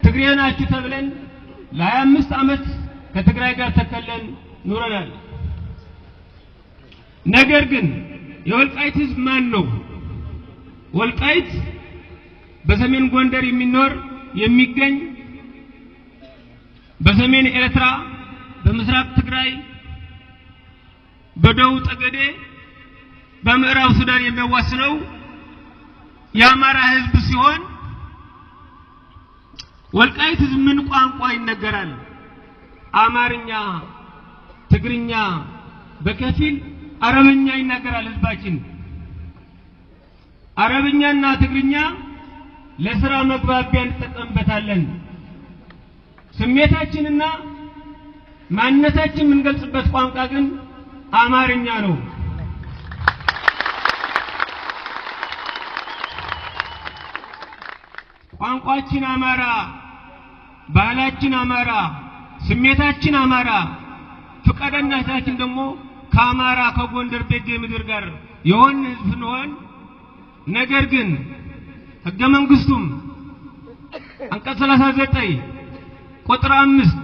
ትግሬ ናችሁ ተብለን ለ25 ዓመት ከትግራይ ጋር ተከለን ኑረናል። ነገር ግን የወልቃይት ህዝብ ማን ነው? ወልቃይት በሰሜን ጎንደር የሚኖር የሚገኝ፣ በሰሜን ኤርትራ፣ በምስራቅ ትግራይ፣ በደቡብ ጠገዴ፣ በምዕራብ ሱዳን የሚያዋስነው የአማራ ህዝብ ሲሆን ወልቃይት ህዝብ ምን ቋንቋ ይነገራል? አማርኛ፣ ትግርኛ፣ በከፊል አረብኛ ይናገራል ህዝባችን። አረብኛና ትግርኛ ለስራ መግባቢያ እንጠቀምበታለን። ስሜታችንና ማንነታችን የምንገልጽበት ቋንቋ ግን አማርኛ ነው። ቋንቋችን አማራ፣ ባህላችን አማራ፣ ስሜታችን አማራ፣ ፍቃደኝነታችን ደግሞ ከአማራ ከጎንደር ቤጌ ምድር ጋር የሆን ህዝብ ስንሆን፣ ነገር ግን ህገ መንግስቱም አንቀጽ 39 ቁጥር 5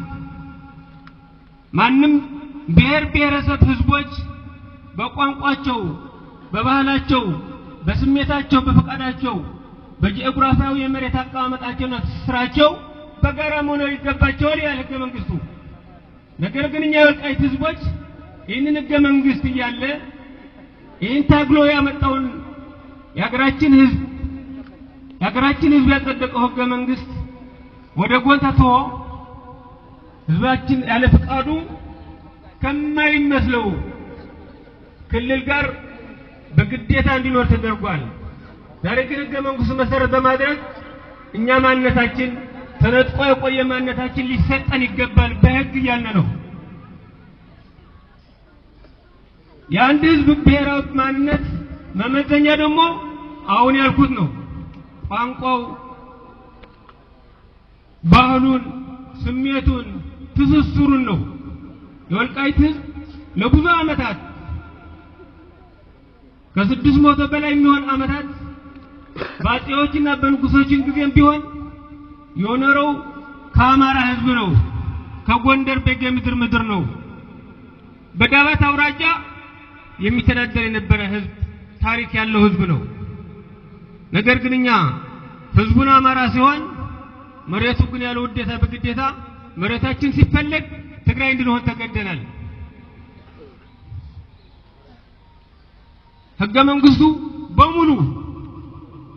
ማንም ብሔር ብሔረሰብ ህዝቦች በቋንቋቸው፣ በባህላቸው፣ በስሜታቸው፣ በፈቃዳቸው፣ በጂኦግራፊያዊ የመሬት አቀማመጣቸውና ትስስራቸው በጋራ መኖር ይገባቸዋል ይላል ህገ መንግስቱ። ነገር ግን እኛ የወልቃይት ህዝቦች ይህንን ህገ መንግስት እያለ ይህን ታግሎ ያመጣውን የሀገራችን ህዝብ ያጸደቀው ህገ መንግስት ወደ ጎን ተትቶ ህዝባችን ያለ ፍቃዱ ከማይመስለው ክልል ጋር በግዴታ እንዲኖር ተደርጓል። ዛሬ ግን ህገ መንግስቱ መሰረት በማድረግ እኛ ማንነታችን ተነጥቆ የቆየ ማንነታችን ሊሰጠን ይገባል በህግ እያልን ነው። የአንድ ህዝብ ብሔራዊ ማንነት መመዘኛ ደግሞ አሁን ያልኩት ነው። ቋንቋው፣ ባህሉን፣ ስሜቱን፣ ትስስሩን ነው። የወልቃይት ህዝብ ለብዙ ዓመታት፣ ከ600 በላይ የሚሆን ዓመታት፣ በአፄዎችና በንጉሶችን ጊዜም ቢሆን የኖረው ከአማራ ህዝብ ነው። ከጎንደር ቤጌ ምድር ነው። በዳባት አውራጃ የሚተዳደር የነበረ ህዝብ፣ ታሪክ ያለው ህዝብ ነው። ነገር ግን እኛ ህዝቡን አማራ ሲሆን መሬቱ ግን ያለ ውዴታ በግዴታ መሬታችን ሲፈለግ ትግራይ እንድንሆን ተገደናል። ህገ መንግስቱ በሙሉ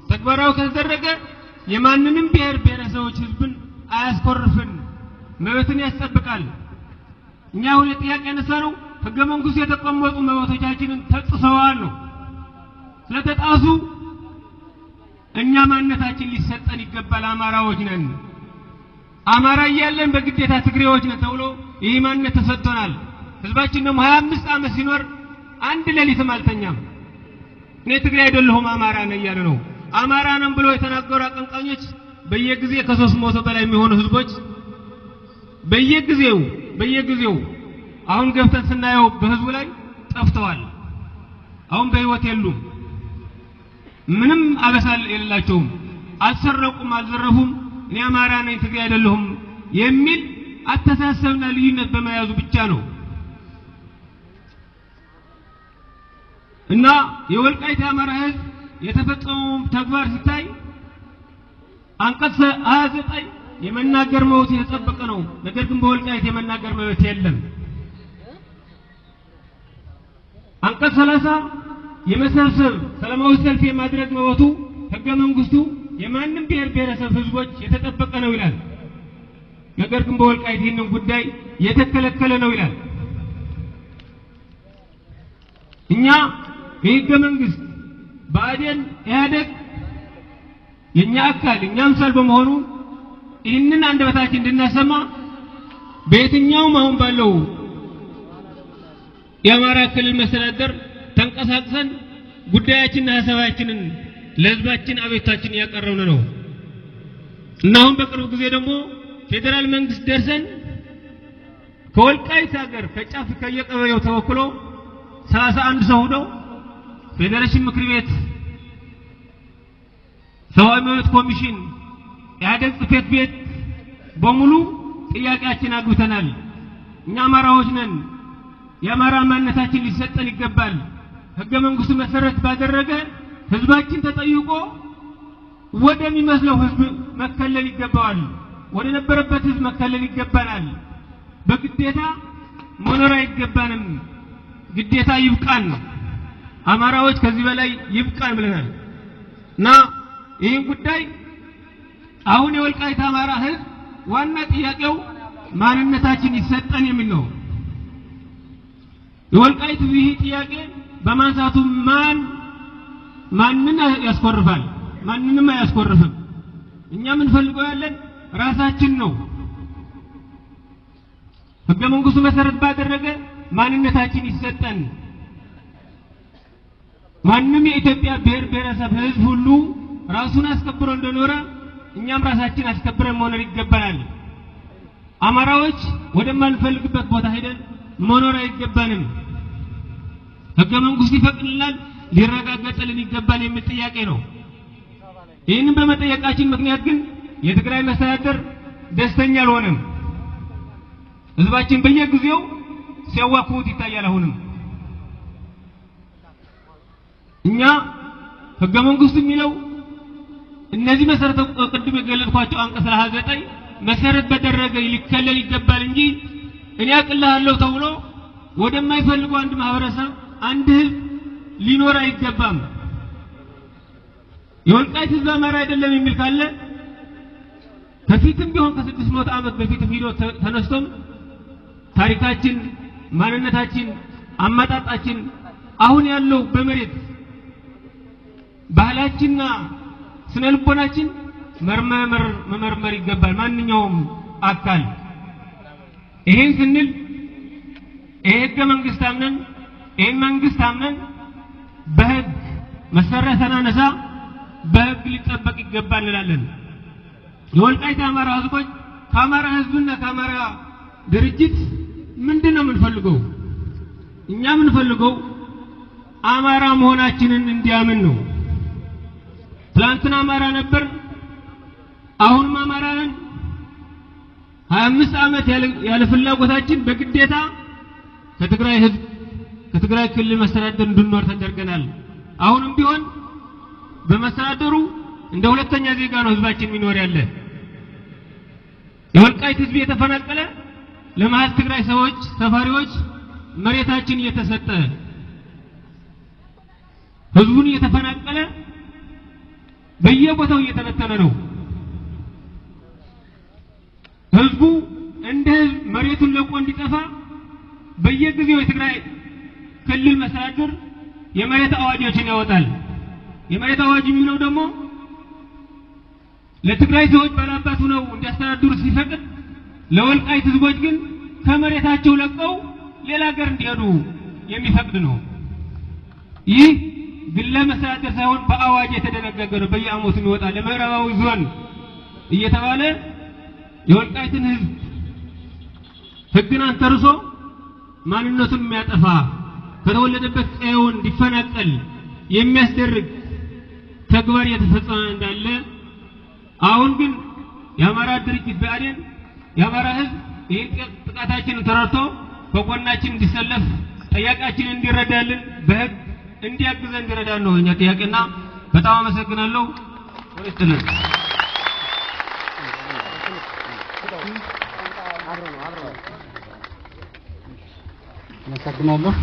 ተግባራዊ ከተደረገ የማንንም ብሔር ብሔረሰቦች ህዝብን አያስኮርፍን፣ መብትን ያስጠብቃል። እኛ አሁን ጥያቄ ያነሳነው ህገ መንግስቱ የተቀመጡ መብቶቻችንን ተጥሰዋል ነው። ስለተጣሱ እኛ ማንነታችን ሊሰጠን ይገባል። አማራዎች ነን። አማራ እያለን በግዴታ ትግሬዎች ነን ተብሎ ይህ ማንነት ተሰጥቶናል። ህዝባችን ደግሞ 25 ዓመት ሲኖር አንድ ሌሊትም አልተኛም። እኔ ትግሬ አይደለሁም አማራ ነኝ እያለ ነው። አማራ ነን ብሎ የተናገሩ አቀንቃኞች በየጊዜ ከ300 በላይ የሚሆኑ ህዝቦች በየጊዜው አሁን ገብተን ስናየው በህዝቡ ላይ ጠፍተዋል። አሁን በህይወት የሉም። ምንም አበሳል የሌላቸውም። አልሰረቁም፣ አልዘረፉም። እኔ አማራ ነኝ ትግሬ አይደለሁም የሚል አተሳሰብና ልዩነት በመያዙ ብቻ ነው። እና የወልቃይት የአማራ ህዝብ የተፈጸመው ተግባር ሲታይ አንቀጽ 29 የመናገር መብት የተጠበቀ ነው። ነገር ግን በወልቃይት የመናገር መብት የለም። አንቀጽ 30 የመሰብሰብ፣ ሰላማዊ ሰልፍ የማድረግ መብቱ ህገ መንግስቱ የማንም ብሔር ብሔረሰብ ህዝቦች የተጠበቀ ነው ይላል። ነገር ግን በወልቃይት ይህንን ጉዳይ የተከለከለ ነው ይላል። እኛ የህገ መንግስት ብአዴን ኢህአዴግ የኛ አካል እኛ አምሳል በመሆኑ ይህንን አንደበታችን እንድናሰማ በየትኛውም አሁን ባለው የአማራ ክልል መስተዳደር ተንቀሳቅሰን ጉዳያችንና ሀሳባችንን ለህዝባችን አቤቱታችን እያቀረብን ነው። እና አሁን በቅርብ ጊዜ ደግሞ ፌዴራል መንግስት ደርሰን ከወልቃይት ሀገር ከጫፍ ከየቀበሌው ተወክሎ 31 ሰው ሆነው ፌዴሬሽን ምክር ቤት፣ ሰብአዊ መብት ኮሚሽን፣ ኢህአዴግ ጽሕፈት ቤት በሙሉ ጥያቄያችን አግብተናል። እኛ አማራዎች ነን። የአማራ ማንነታችን ሊሰጠን ይገባል። ህገ መንግስቱ መሰረት ባደረገ ህዝባችን ተጠይቆ ወደሚመስለው ህዝብ መከለል ይገባዋል። ወደ ነበረበት ህዝብ መከለል ይገባናል። በግዴታ መኖር አይገባንም። ግዴታ ይብቃን። አማራዎች ከዚህ በላይ ይብቃን ብለናል እና ይህን ጉዳይ አሁን የወልቃይት አማራ ህዝብ ዋና ጥያቄው ማንነታችን ይሰጠን የሚል ነው። የወልቃይት ይህ ጥያቄ በማንሳቱ ማንን ያስኮርፋል? ማንንም አያስኮርፍም። እኛ የምንፈልገው ያለን ራሳችን ነው። ህገ መንግስቱ መሰረት ባደረገ ማንነታችን ይሰጠን። ማንም የኢትዮጵያ ብሔር ብሔረሰብ ህዝብ ሁሉ ራሱን አስከብሮ እንደኖረ እኛም ራሳችን አስከብረን መኖር ይገባናል። አማራዎች ወደማንፈልግበት ቦታ ሄደን መኖር አይገባንም። ህገ መንግስቱ ይፈቅድልናል፣ ሊረጋገጥልን ይገባል የሚል ጥያቄ ነው። ይህንን በመጠየቃችን ምክንያት ግን የትግራይ መስተዳደር ደስተኛ አልሆነም። ህዝባችን በየጊዜው ሲያዋክቡት ይታያል። አሁንም እኛ ህገ መንግስቱ የሚለው እነዚህ መሰረተ ቅድም የገለጽኳቸው አንቀጽ 39 መሰረት በደረገ ሊከለል ይገባል እንጂ እኔ አቅልሃለሁ ተብሎ ወደማይፈልገው አንድ ማህበረሰብ አንድ ህዝብ ሊኖር አይገባም። የወልቃይት ህዝብ አማራ አይደለም የሚል ካለ ከፊትም ቢሆን ከ600 ዓመት በፊትም ሂዶ ተነስቶም ታሪካችን፣ ማንነታችን፣ አመጣጣችን አሁን ያለው በመሬት ባህላችንና ስነ ልቦናችን መመርመር ይገባል ማንኛውም አካል። ይሄን ስንል ይሄ ህገ መንግስት አምነን ይሄን መንግስት አምነን በህግ መሰረት ተናነሳ በህግ ሊጠበቅ ይገባል እንላለን። የወልቃይት አማራ ህዝቦች ከአማራ ህዝብና ከአማራ ድርጅት ምንድን ነው የምንፈልገው? እኛ የምንፈልገው አማራ መሆናችንን እንዲያምን ነው። ትላንትና አማራ ነበር፣ አሁንም አማራ ነን። 25 ዓመት ያለ ፍላጎታችን በግዴታ ከትግራይ ህዝብ ከትግራይ ክልል መስተዳደር እንድንኖር ተደርገናል። አሁንም ቢሆን በመስተዳደሩ እንደ ሁለተኛ ዜጋ ነው ህዝባችን የሚኖር ያለ። የወልቃይት ህዝብ የተፈናቀለ ለመሀል ትግራይ ሰዎች ሰፋሪዎች መሬታችን እየተሰጠ ህዝቡን እየተፈናቀለ በየቦታው እየተበተነ ነው። ህዝቡ እንደ ህዝብ መሬቱን ለቆ እንዲጠፋ በየጊዜው የትግራይ ክልል መስተዳድር የመሬት አዋጆችን ያወጣል። የመሬት አዋጅ የሚለው ደግሞ ለትግራይ ሰዎች ባላባት ሆነው እንዲያስተዳድሩ ሲፈቅድ፣ ለወልቃይት ህዝቦች ግን ከመሬታቸው ለቀው ሌላ ሀገር እንዲሄዱ የሚፈቅድ ነው። ይህ ግለ መስተዳድር ሳይሆን በአዋጅ የተደነገገ ነው። በየዓመቱ የሚወጣ ለምዕራባዊ ዞን እየተባለ የወልቃይትን ህዝብ ህግን አንተርሶ ማንነቱን የሚያጠፋ ከተወለደበት ቀየውን እንዲፈናቀል የሚያስደርግ ተግባር እየተፈጸመ እንዳለ፣ አሁን ግን የአማራ ድርጅት ብአዴን የአማራ ህዝብ ይህን ጥቃታችንን ተረድቶ በጎናችን እንዲሰለፍ ጥያቄያችንን እንዲረዳልን በህግ እንዲያግዘን እንዲረዳን ነው እኛ ጥያቄና በጣም አመሰግናለሁ። ወይስትልን አመሰግናለሁ።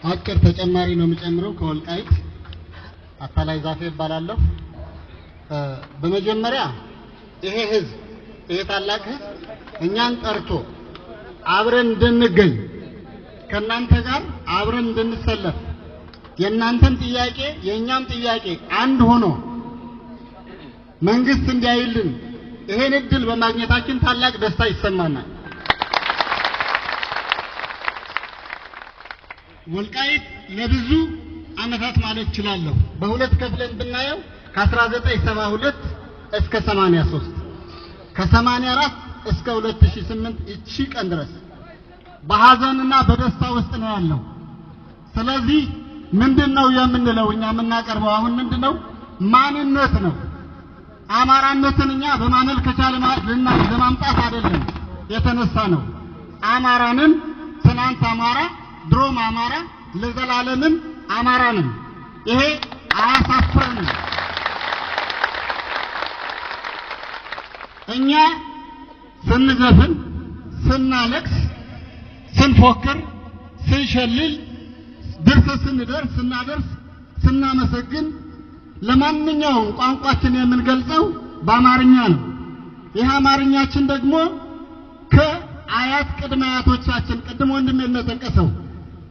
አጭር ተጨማሪ ነው የምጨምረው። ከወልቃይት አታላይ ዛፌ እባላለሁ። በመጀመሪያ ይሄ ህዝብ ይሄ ታላቅ ህዝብ እኛን ጠርቶ አብረን እንድንገኝ ከእናንተ ጋር አብረን እንድንሰለፍ የእናንተም ጥያቄ የእኛም ጥያቄ አንድ ሆኖ መንግስት እንዲያይልን ይሄን እድል በማግኘታችን ታላቅ ደስታ ይሰማናል። ወልቃይት ለብዙ ዓመታት ማለት እችላለሁ በሁለት ከፍለን ብናየው ከ1972 እስከ 83 ከ84 እስከ 2008 እቺ ቀን ድረስ በሐዘንና በደስታ ውስጥ ነው ያለው። ስለዚህ ምንድነው የምንለው እኛ የምናቀርበው አሁን ምንድነው? ማንነት ነው። አማራነትን እኛ በማመልከቻ ለማምጣት አይደለም የተነሳ ነው። አማራንን ትናንት አማራ፣ ድሮም አማራ፣ ለዘላለምም አማራንን። ይሄ አያሳፍረንም። እኛ ስንዘፍን፣ ስናለቅስ፣ ስንፎክር፣ ስንሸልል፣ ድርሰት ስንደርስ፣ ስናደርስ፣ ስናመሰግን ለማንኛውም ቋንቋችን የምንገልጸው በአማርኛ ነው። ይህ አማርኛችን ደግሞ ከአያት ቅድመ አያቶቻችን ቅድም ወንድሜ እንደጠቀሰው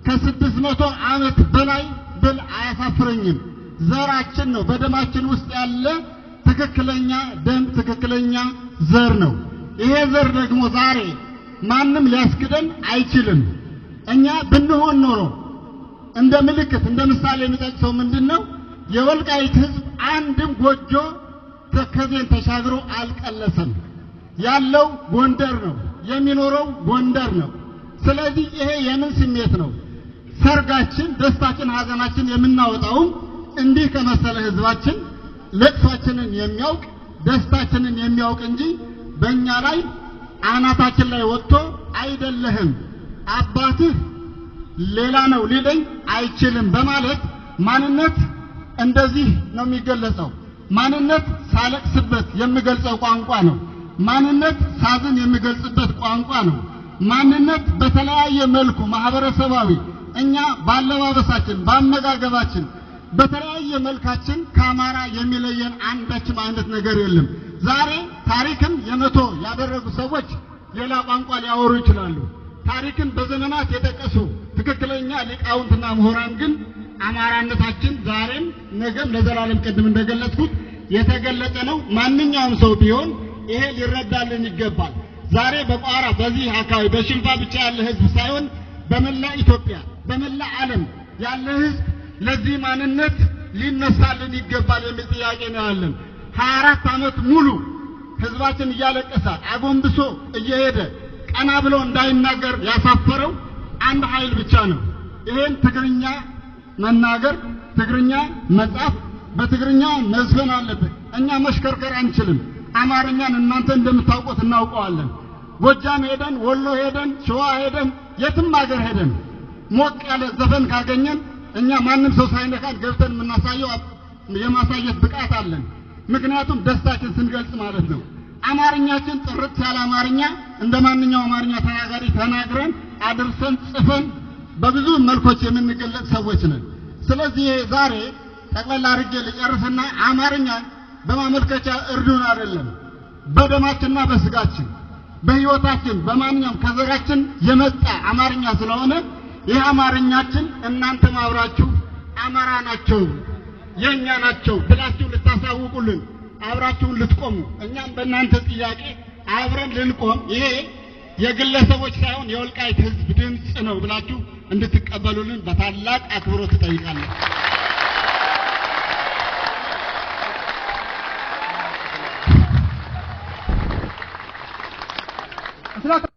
ከ600 ዓመት በላይ ብል አያሳፍረኝም። ዘራችን ነው። በደማችን ውስጥ ያለ ትክክለኛ ደም፣ ትክክለኛ ዘር ነው። ይሄ ዘር ደግሞ ዛሬ ማንም ሊያስክደን አይችልም። እኛ ብንሆን ኖሮ እንደ ምልክት እንደ ምሳሌ የሚጠቅሰው ምንድነው? የወልቃይት ሕዝብ አንድም ጎጆ ተከዜን ተሻግሮ አልቀለሰም። ያለው ጎንደር ነው፣ የሚኖረው ጎንደር ነው። ስለዚህ ይሄ የምን ስሜት ነው? ሰርጋችን፣ ደስታችን፣ ሀዘናችን የምናወጣውም እንዲህ ከመሰለ ህዝባችን ለቅሷችንን የሚያውቅ ደስታችንን የሚያውቅ እንጂ በእኛ ላይ አናታችን ላይ ወጥቶ አይደለህም አባትህ ሌላ ነው ሊለኝ አይችልም በማለት ማንነት እንደዚህ ነው የሚገለጸው። ማንነት ሳለቅስበት የምገልጸው ቋንቋ ነው። ማንነት ሳዝን የምገልጽበት ቋንቋ ነው። ማንነት በተለያየ መልኩ ማህበረሰባዊ እኛ ባለባበሳችን፣ ባመጋገባችን፣ በተለያየ መልካችን ከአማራ የሚለየን አንዳችም አይነት ነገር የለም። ዛሬ ታሪክን የመቶ ያደረጉ ሰዎች ሌላ ቋንቋ ሊያወሩ ይችላሉ። ታሪክን በዘመናት የጠቀሱ ትክክለኛ ሊቃውንትና ምሁራን ግን አማራነታችን ዛሬም ነገም ለዘላለም ቅድም እንደገለጽኩት የተገለጸ ነው። ማንኛውም ሰው ቢሆን ይሄ ሊረዳልን ይገባል። ዛሬ በቋራ በዚህ አካባቢ በሽንፋ ብቻ ያለ ህዝብ ሳይሆን በመላ ኢትዮጵያ በመላ ዓለም ያለ ህዝብ ለዚህ ማንነት ሊነሳልን ይገባል የሚል ጥያቄ ነው ያለን። 24 ዓመት ሙሉ ህዝባችን እያለቀሰ አጎንብሶ እየሄደ ቀና ብሎ እንዳይናገር ያሳፈረው አንድ ኃይል ብቻ ነው። ይሄን ትግርኛ መናገር፣ ትግርኛ መጻፍ፣ በትግርኛ መዝፈን አለብን። እኛ መሽከርከር አንችልም። አማርኛን እናንተ እንደምታውቁት እናውቀዋለን። ጎጃም ሄደን፣ ወሎ ሄደን፣ ሸዋ ሄደን፣ የትም ሀገር ሄደን ሞቅ ያለ ዘፈን ካገኘን እኛ ማንም ሰው ሳይነካን ገብተን የምናሳየው የማሳየት ብቃት አለን። ምክንያቱም ደስታችን ስንገልጽ ማለት ነው። አማርኛችን ጥርት ያለ አማርኛ እንደ ማንኛውም አማርኛ ተናጋሪ ተናግረን አድርሰን ጽፈን በብዙ መልኮች የምንገለጽ ሰዎች ነን። ስለዚህ ዛሬ ጠቅላላ አድርጌ ልጨርስና አማርኛ በማመልከቻ እርዱን አይደለም፣ በደማችንና በስጋችን በህይወታችን በማንኛውም ከዘራችን የመጣ አማርኛ ስለሆነ ይህ አማርኛችን እናንተም አብራችሁ አማራ ናቸው የኛ ናቸው ብላችሁ ልታሳውቁልን አብራችሁን ልትቆሙ እኛም በእናንተ ጥያቄ አብረን ልንቆም ይሄ የግለሰቦች ሳይሆን የወልቃይት ህዝብ ድምፅ ነው ብላችሁ እንድትቀበሉልን በታላቅ አክብሮት እጠይቃለሁ።